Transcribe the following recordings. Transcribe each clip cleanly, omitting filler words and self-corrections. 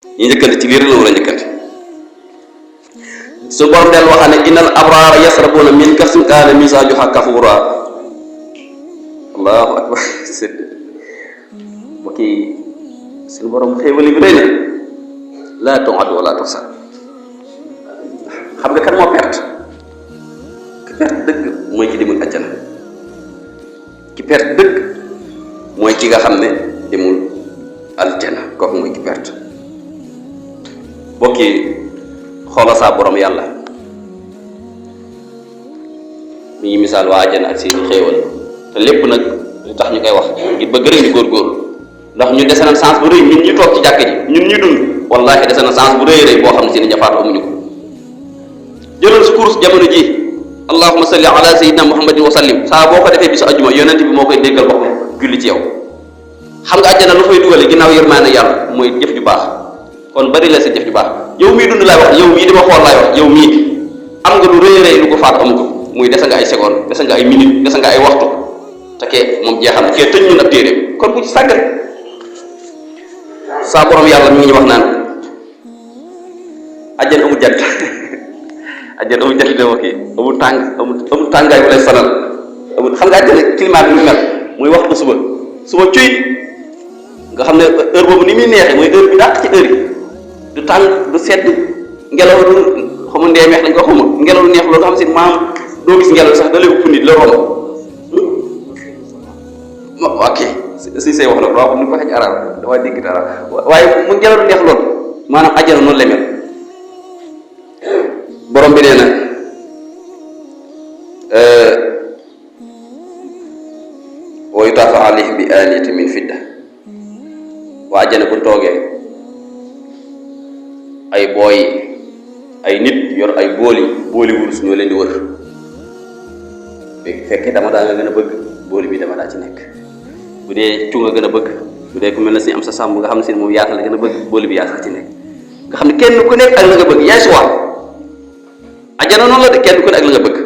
ñi njëkkante ci biir la wala njëkkante su borom del waxane innal abrara yasrabuna min kasin kana misajuha kafura allahu akbar bokki suñu borom xéewali bi rëy na la tu'ad wala tuhsa xam nga kan moo perte ki perte dëgg mooy ki demul àjjana ki perte dëgg mooy ki nga xam ne demul aljana kooku mooy ki perte bokki xoola saa borom yàlla mi ngi misaal waa àjjana ak seeni xéewal te lépp nag li tax ñu koy wax ngir bëgg rek ñu góorgóorlu ndax ñu dese na chance bu rëy ñun ñu toog ci jàkk ji ñun ñu dund wallahi dese na chance bu rëy rëy boo xam ne seeni jafaat amuñu ko jëlal sa course jamono ji allahumma salli ala sayyidina muhammadin wa sallim saa boo ko defee bisu ajuma yonent bi moo koy déggal boppam julli ci yow xam nga àjjana lu fay dugale ginnaaw yërmaane yàlla mooy jëf ju baax kon bari la sa jëf ju baax yow mii dund laay wax yow mii di ma xool laay wax yow mii am nga lu rëy rëy lu ko faat amu ko muy dese nga ay seconde dese nga ay minute dese nga ay waxtu te kee moom jeexal na kee tëj ñun ab téere kon bu ci sàggal saa borom yàlla mi ngi ñu wax naan àjjana amul jant àjjana amul jant dama kii amul tàngaay bu lay sonal amul xam nga àjjana climat bi mu mel muy waxtu suba cuy nga xam ne heure boobu ni muy neexee mooy heure bi dàq ci heure yi du tàng du sedd ngelaw lu xamu ndeemeex lañ ko xamu ngelaw lu neex loolu nga xam si maam doo gis ngelaw sax da lay ëpp nit la romb ok si say wax la waaw ni ko waxee ci arab dafay dégg arab waaye mu ngelaw lu neex loolu maanaam àjjana noonu la mel borom bi nee na wa yutaafu alayhim bi aaniyatin min fidda waa àjjana bu toogee ay booy ay nit yor ay booli wurus ñoo leen di wër fekkee dama daa nga gën a bëgg booli bi dama daa ci nekk bu dee cu nga gën a bëgg bu dee ku mel na si am sa sàmm nga xam ne si moom yaata la gën a bëgg booli bi yaata ci nekk nga xam ne kenn ku nekk ak la nga bëgg yaay suwaa àjjana noonu la de kenn ku nekk ak la nga bëgg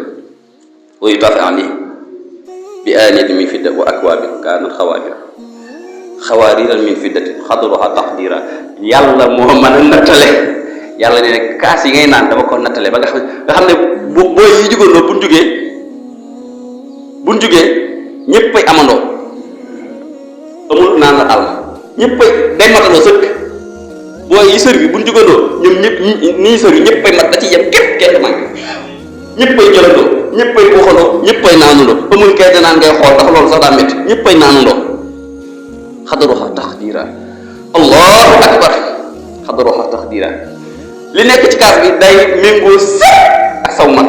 wa yutaafu alayhim bi aaniyatin min fidda wa akwaabin kaanat xawaariiran min fiddatin qadruhaa taqdiiraa yàlla moo mën a nattale yàlla ne nag kaas yi ngay naan dama ko nattale ba nga xam ne booy yi jugandoo buñ jugee ñëppay amandoo amul naan la àll ñëppay day matandoo sëkk booy yi sër bi buñ jugandoo ñoom ñëpp nii sër yi ñëppay mat da ci yem képp kenn man ñëppay jëlandoo ñëppay buuxandoo ñëppay naanandoo amul kay danaan ngay xool ndax loolu sax daa métti ñëppay naanandoo xadaruha taqdira allahu akbar xadaruha taqdira li nekk ci kaas bi day méngoo sax ak saw mat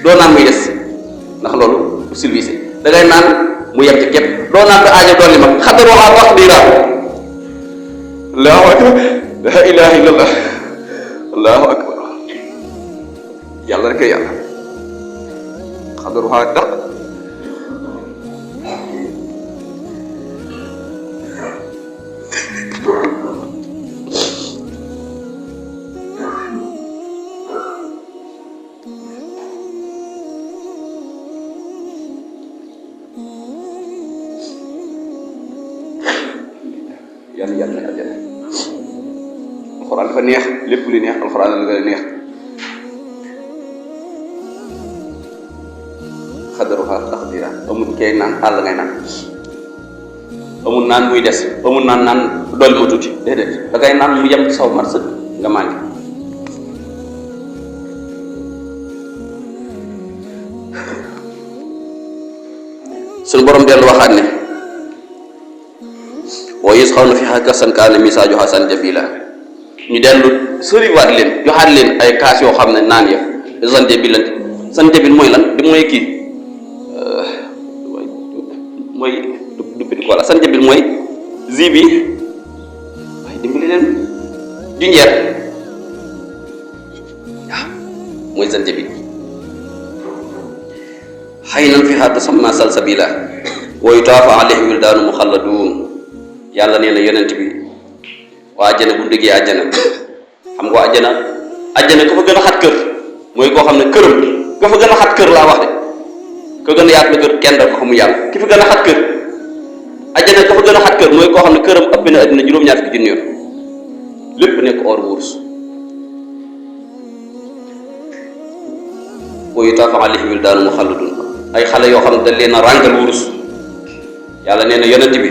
doo naan muy des ndax loolu du silvissé da ngay naan mu yem ci képp doo naan ba aajo dolli ma xadaruha taqdira allahu akbar la ilaha illallah allahu akbar yàlla rek yàlla xadaruha taq yàlla àjjana alxuraan dafa neex lépp li neex alxuraan la gën a neex xadaruha taqdira amul kay naan àll ngay naan amul naan muy des amul naan dolli ma tuuti déedéet da ngay naan mu yem saw mat sëkk nga màngi suñu borom dellu waxaat ne wa yusqawna fiha ka'san kaana misaajuha zanjabila ñu dellu soriwaat leen joxaat leen ay kaas yoo xam ne naan ya zanjabil mooy lan di mooy kii mooy du petit quoi la zanjabil mooy zi bi waaye dimbali leen junjeer waaw mooy zanjabil haynan fiha tusamma salsabila wa yutaafu alayhim wildaanu muxalladuun yàlla nee na yonent bi waa àjjana bu duggee àjjana xam nga àjjana ka fa gën a xat kër mooy koo xam ne këram ka fa gën a xat kër laa wax de ka gën a yaatu la kër kenn da ko xamu yàlla ki fa gën a xat kër àjjana ka fa gën a xat kër mooy koo xam ne këram ëpp na àddina juróom-ñaar fukki junni yoon lépp nekk or wurus. wa yutaafu alayhim wildaanun muxalladun ay xale yoo xam ne dañ leen a ràngal wurus. yàlla nee na yonent bi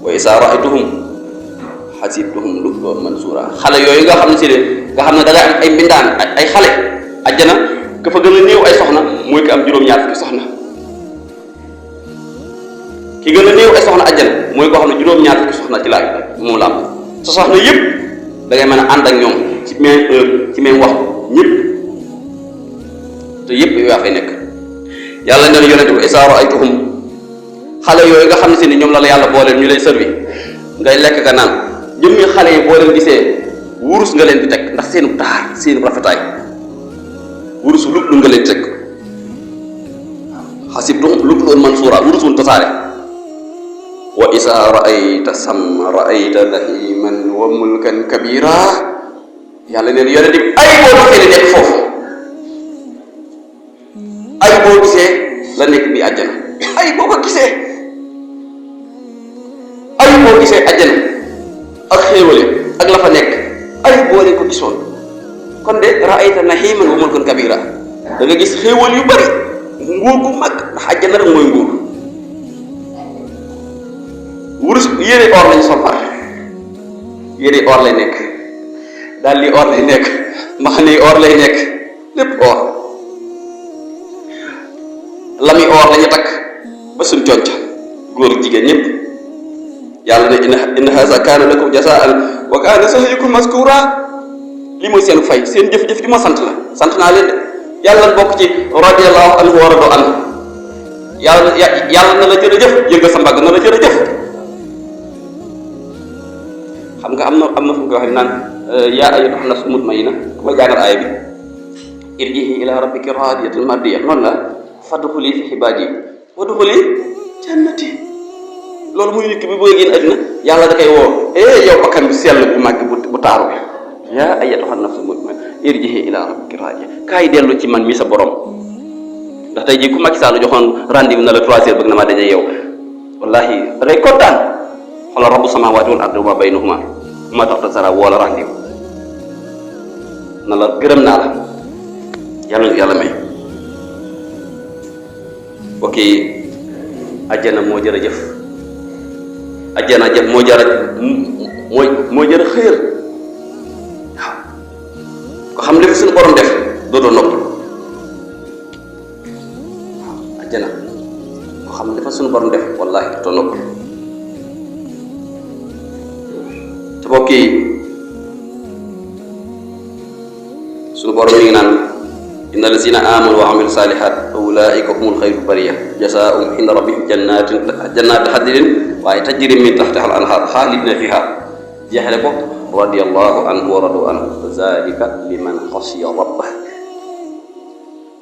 wa izaa ra'aytahum hasibtahum lu'lu'an mansuura xale yooyu nga xam ne si de nga xam ne da nga am ay mbindaan ay xale àjjana ka fa gën a néew ay soxna mooy ki am juróom-ñaar fukki soxna. ki gën a néew ay soxna àjjana mooy koo xam ne juróom-ñaar fukki soxna ci laaj moom la am sa soxna yëpp da ngay mën a ànd ak ñoom ci même heure ci même waxtu ñëpp te yëpp yow yaa fay nekk. yàlla nee na yonent bi izaa ra'aytahum xale yooyu nga xam ne si ni ñoom la yàlla booleel ñu lay servi ngay lekk ka naan jëmmi xale yi boo leen gisee wurus nga leen di teg ndax seenu taar seenu rafetaay wurus lu nga leen di teg hasibtuhum lu'lu'an mansuura wurus wuñ tasaare. wa izaa ra'ayta samma ra'ayta na'iiman wa mulkan kabiira yàlla neen yonent bi ay boo gisee li nekk foofu ay boo gisee la nekk bi àjjana ay boo ko gisee ay boo gisee àjjana ak xéewale ak la fa nekk ay boo leen ko gisoon kon de ra'ayta na'iiman wa mulkan kabiira da nga gis xéewal yu bari nguur gu mag ndax àjjana rek mooy nguur. wurus yére or lañ sol far yére or lay nekk daal li or lay nekk mbaxane yi or lay nekk lépp or lami or lañu takk ba suñ conc góor jigéen ñëpp yàlla ne inna haza kaana lakum jasaan wa kaana sahyukum maskura li mooy seen fay seen jëf-jëf di ma sant la sant naa leen de yàlla bokk ci radiyallahu anhu wa radu anhu yàlla na la jërëjëf yëngal sa mbagg na la jërëjëf. xam nga am na fu mu ko waxee naan yaa ayyatuhan nafsul mutmainna ku ma jàngal aaya bi irji'i ila rabbiki raadiyatan mardiyya noonu la fadxuli fi ibaadi wadxuli jannati loolu muy nit ki bi booy génn àddina yàlla da koy woo yow bakkan bi sell bu màgg bu taaru bi yaa ayyatuhan nafsul mutmainna irji'i ila rabbiki raadiyya kaay dellu ci man mi sa borom ndax tey jii ku Macky Sall joxoon rendez-vous na la 3 heures bëgg na maa daje yow wallahi da ngay kontaan xoolal rabbu samaawaati wal ardi wa maa baynahuma ma tax ta sara woo la rendez-vous na la gërëm naa la yàlla may ok ajjana moo jër a jëf ajjana jëf moo jër a xëyal waaw ko xam li fi suñu borom def dootoo noppal waaw ajjana ko xam li fa suñu borom def wallahi dootoo noppal te mbokk yi suñu borom mi ngi naan inna lazina amanu wa amilu salihat ulaika humul xayrul bariya jasaa'uhum inda rabbihim jannati adnin waaye tajri min tahtiha al anhar xaalidina fiha jeexale ko radiyallahu anhu wa radu anhu zalika liman xasiya rabbah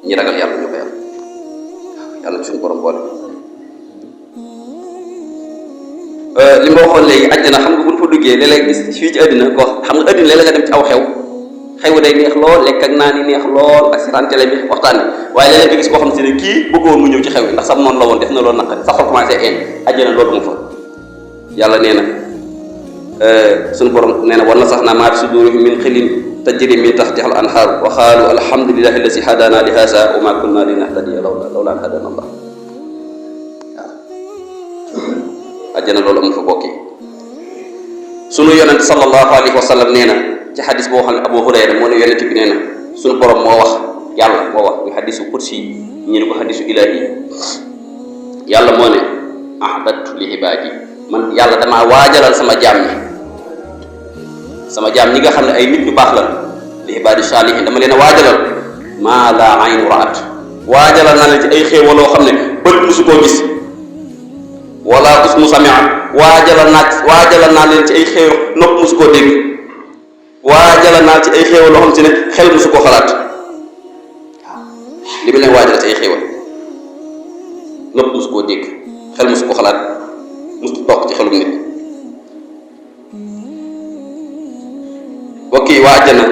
ñi ragal yàlla ñu ko yàlla suñu borom boole li ma waxoon léegi àjjana xam nga bu ñu fa duggee léeg-léeg gis fii ci àddina ko xam nga àddina léeg-léeg nga dem ci aw xew day neex lool lekk ak naan yi neex lool ak seetaan télé bi waxtaan bi waaye léeg-léeg nga gis koo xam ne kii bëggoon mu ñëw ci xew yi ndax sam noonu la woon def na loolu naqari sax fa commencé àjjana loolu mu fa yàlla nee na suñu borom nee na war na sax naa maa fi sudurihim min xilin tajri min tahtiha al anhar wa qaalu alhamdulillahi alladi hadana li haza wa ma kunna linahtadiya lawla an hadana allah waaw àjjana loolu amu fa bokki sunu yonent sallallahu alayhi wa sallam nee na ci xadis boo xam ne Abu Hurayra moo ne yonent bi nee na sunu borom moo wax yàlla moo wax muy xadisu kursi ñu ne ko xadisu ilahi yàlla moo ne ahbatu li ibaadi man yàlla damaa waajalal sama jaam ñi nga xam ne ay nit ñu baax la li ibaadi saalihin dama leen a waajalal maa laa aynu raat waajalal naa leen ci ay xéewaloo xam ne bët musu koo gis wala usmu samia waajalal naa leen ci ay xéew nopp musu koo dégg waajalal naa ci ay xéewal loo xam ci ne xel musu koo xalaat waaw li mu leen waajal ci ay xéewal nopp musu koo dégg xel musu koo xalaat musu toog ci xelum nit bokk yi waa àjjana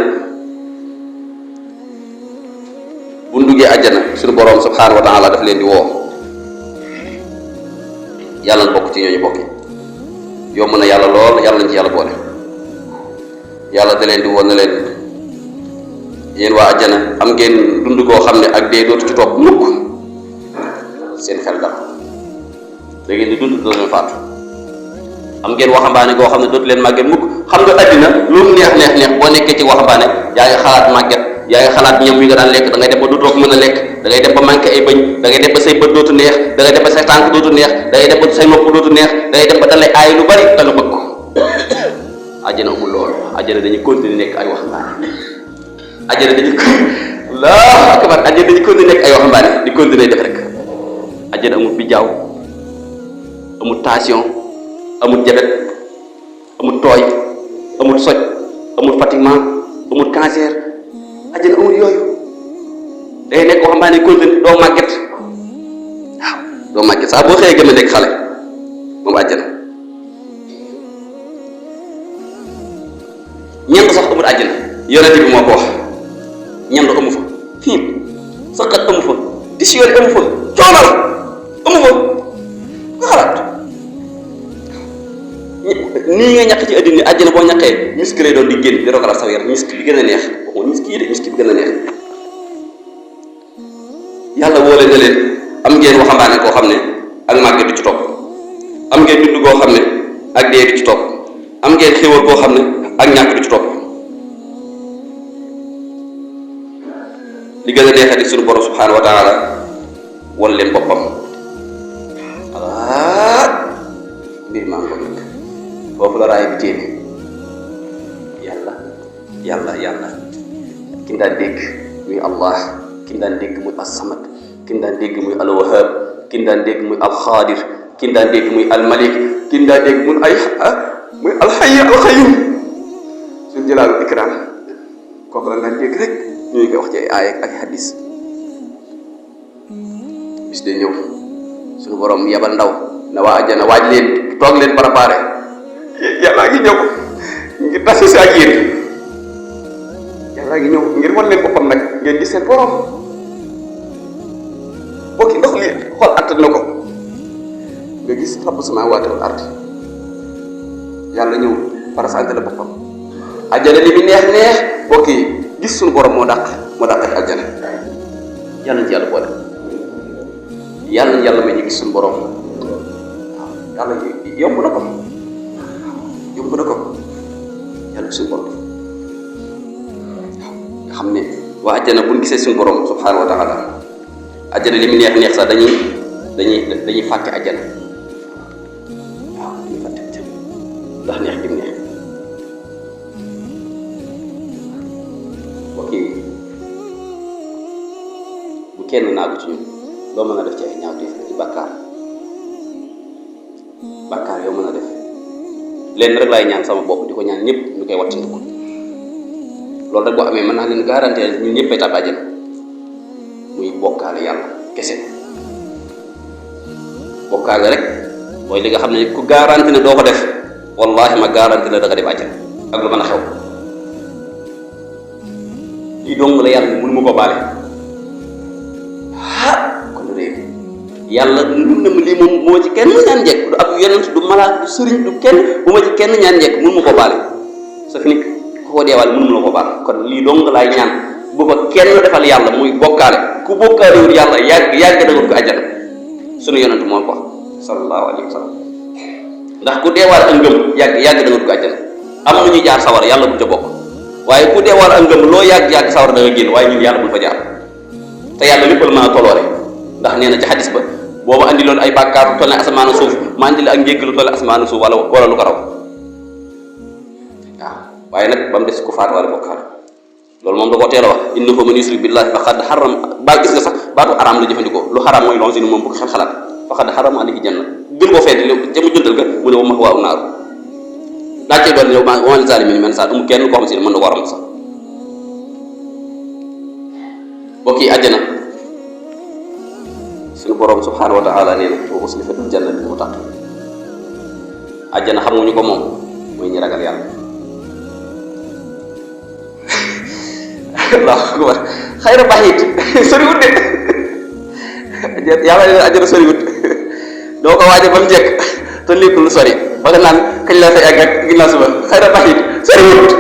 bu ñu duggee àjjana suñu borom subhanahu wa taala daf leen di woo yàlla na bokk ci ñooñu bokk yomb na yàlla lool yàlla nañ ci yàlla boole yàlla da leen di woon na leen yéen waa àjjana am ngeen dund koo xam ne ak dee dootu ci topp mukk seen xel dal da ngeen di dund doo leen faatu am ngeen waxambaane koo xam ne dootu leen màgget mukk xam nga àddina lu mu neex neex neex boo nekkee ci waxambaane yaa ngi xalaat màgget yaa ngi xalaat ñam yi nga daan lekk da ngay dem ba dootoo ko mën a lekk da ngay dem ba manqué ay bëñ da ngay dem ba say bët dootu neex da ngay dem ba say tànk dootu neex da ngay dem ba say nopp dootu neex da ngay dem ba dalay aay lu bari da nga bëgg ko àjjana amul loolu àjjana dañuy continuer nekk ay waxambaane àjjana dañuy Allahu akbar àjjana dañuy continuer nekk ay waxambaane di continuer def rek àjjana amul bijaaw amul tension amul jabet amul tooy amul soj amul fatiguement amul cancer àjjana amul yooyu day nekk waxambaane continue doo màgget waaw doo màgget saa boo xëyee gën a nekk xale moom àjjana ñeent sax amul àjjana yonent bi moo ko wax ñeent amu fa xiim saqat amu fa tissueur amu fa coonal amu fa nga xalaat nii nga ñàkk ci àddina àjjana boo ñàkkee misk lay doon di génn di rogaral saw yaram misk bi gën a neex waxoon misk yi de misk bi gën a neex yàlla woole na leen am ngeen waxambaane koo xam ne ak màgget du ci topp am ngeen dund koo xam ne ak dee du ci topp am ngeen xéwal koo xam ne ak ñàkk du ci topp li gën a neexati suñu borom subhanahu wa taala won leen boppam mbir maa ngi ko nekk foofu la raay bi téene yàlla ki daan dégg muy Allah ki daan dégg muy as-samad ki daan dégg muy al-wahhab ki daan dégg muy al-xaadir ki daan dégg muy al-malik ki daan dégg muy muy al-hayy al-qayyum suñu jëlaalu ikram kooku la daan dégg rek ñuy koy wax ci ay aaya ak hadis bis de ñëw suñu borom yabal ndaw na waa àjjana waaj leen toog leen préparé yàllaa ngi ñëw ngir tase si ak yéen yàllaa ngi ñëw ngir wan leen boppam nag ngeen gis seen borom bokki ndox li xool attan na ko nga gis rabb samaawaati wal ardi yàlla ñëw présenté la boppam àjjana li bi neex neex bokki gis suñu borom moo dàq ak àjjana yàlla ci yàlla boole yàlla may ñu gis suñu borom yàlla yomb na ko yàlla suñu borom nga xam ne waa àjjana buñ gisee suñu borom subhanahu wa taala àjjana li mu neex neex sax dañuy fàtte àjjana waaw dañuy fàtte àjjana ndax neex gi mu neex ok bu kenn naagu ci ñun loo mën a def ci ay ñaawteef ci bàkkaar yow mën a def leen rek laay ñaan sama bopp di ko ñaan ñëpp ñu koy wattandiku loolu rek boo amee mën naa leen garantie ñun ñëpp ay tàbbi àjjana muy bokkaale yàlla kese bokkaale rek mooy li nga xam ne ku garantie ne doo ko def wallahi ma garantie la da nga dem àjjana ak lu mën a xew lii dong la yàlla mënu ma ko baale kon réew yàlla lu ne ma lii moom moo ci kenn ñaan njekk du ab yonent du malaat du sëriñ du kenn bu ma ci kenn ñaan njekk mënu ma ko baale sa fi ni ko deewaale mënu ma la ko baal kon lii dong laay ñaan bu ko kenn defal yàlla muy bokkaale ku bokkaalewul yàlla yàgg da nga ko àjjana sunu yonent moo ko sallallahu alayhi wa sallam ndax ku deewaale ak ngëm yàgg da nga ko àjjana am na ñuy jaar sawar yàlla bu ca bokk waaye ku deewaale ak ngëm loo yàgg sawar da nga génn waaye ñun yàlla bul fa jaar te yàlla lépp la mën a toloore ndax nee na ci xadis ba boobu andi loon ay bàkkaar lu toll ne asamaanu suuf ma andi la ak njégg lu toll ne asamaanu suuf wala lu ko raw waaw waaye nag ba mu des ku faatu wala bokkaale loolu moom da koo teel a wax innahu man yushrik billahi faqad haram ba gis nga sax baatu araam la jëfandikoo lu xaraam mooy lon si ni moom bu ko xel xalaat faqad haram alayhi janna gën koo feeti ca mu jëndal ga mu ne wa ma'waahu naaru daa cee doon yow wa lil zaalimiina min ansaar amul kenn koo xam si ne mën na ko waram sax bokk yi àjjana suñu borom subhanahu wa taala nee na wa uzlifatil jannatu lil muttaqiin àjjana xam nga ñu ko moom mooy ñi ragal yàlla allahu akbar xayra baxiit soriwut de yàlla nee na àjjana soriwut doo ko waaje ba mu njëkk te lépp lu sori ba nga naan kañ la fa egg ak ginnaaw suba xayra baxiit soriwut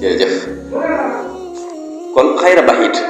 jërëjëf kon xayra baxit